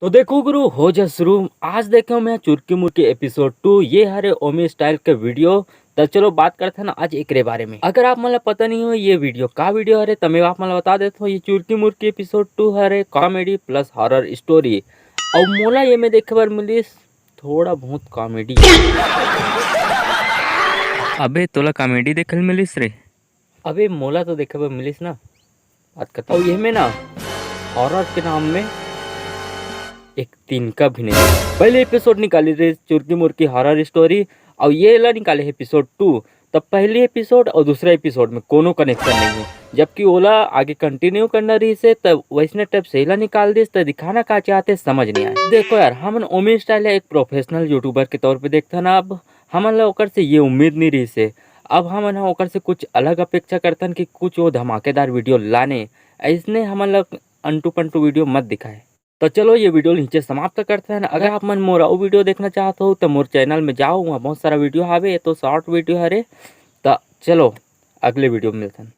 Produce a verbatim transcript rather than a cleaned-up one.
तो देखो गुरु, हो जा शुरू। आज देखे हो मैं चुरकी मुरकी एपिसोड टू, ये हरे ओमी स्टाइल के वीडियो। तो चलो बात करते हैं ना आज एकरे बारे में। अगर आप मन ला पता नहीं हो ये वीडियो का वीडियो हरे, तो मैं आप मन ला बता देता हूँ, ये चुरकी मुरकी एपिसोड टू हरे, कॉमेडी प्लस हॉरर स्टोरी। और मोला ये में देखे बर मिलिस थोड़ा बहुत कॉमेडी। अबे तोला कॉमेडी देखल मिलिस रे? अबे मोला तो देखे बर मिलिस ना, बात करता हूँ। ये में ना हॉरर के नाम में एक तिनका भी नहीं। पहले एपिसोड निकाली रहे चुरकी मुरकी हॉरर स्टोरी, और ये ला निकाले एपिसोड टू। तब पहली एपिसोड और दूसरा एपिसोड में कोनो कनेक्शन नहीं है, जबकि ओला आगे कंटिन्यू करना रही से, तब वैसने टाइप से एला निकाल दिस। तो दिखाना का चाहते समझ नहीं आए। देखो यार, हमन ओमी स्टाइल है एक प्रोफेशनल यूट्यूबर के तौर पे देखथन। अब हमन ला ओकर से ये उम्मीद नहीं रही से, अब हमन ह ओकर से कुछ अलग अपेक्षा करथन कि कुछ वो धमाकेदार वीडियो लाने, ऐसने हमन ला अंटू पंटू वीडियो मत दिखाए। तो चलो ये वीडियो नीचे समाप्त करते हैं। अगर आप मन मोर अउ वीडियो देखना चाहत हो तो मोर चैनल में जाओ, वहाँ बहुत सारा वीडियो हावे, ये तो शॉर्ट वीडियो हरे। तो चलो अगले वीडियो में मिलते हैं।